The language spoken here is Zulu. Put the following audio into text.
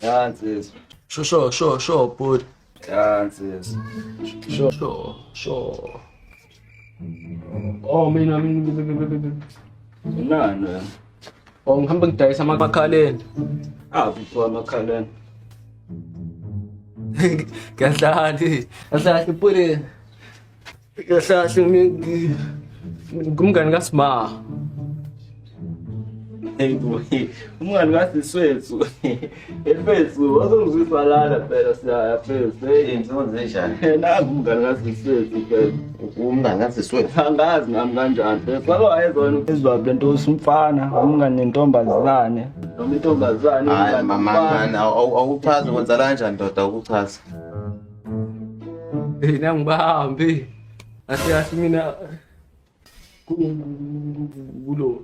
Ya nsizwa. Sho sho sho sho bhuti. Ya nsizwa. Sho sho sho. Oh mina mina. Unani wena? Oh ngihamba ngidayisa amakhaleni. Aphi pho amakhaleni? Kahle kahle. Kahle bhuti. Kahle kahle ngumngani kaSma. Hey boy, umngani kasiswethu. Efethu, wazongizwisa lana phela siyaya fethu. Hey, Inkonzo enjani? nangu umngani kasiswethu phela. Umngani kasiswethu. Angazi nami kanjani phela. Sake wayezona ezwa lento usumfana, umngani nentombazane. Noma intombazane Hayi umngani mama nomfana. man, awuchazi kwenza kanjani ndoda ukuchaza. Hey nangibahambi. Kahle kahle mina kulo.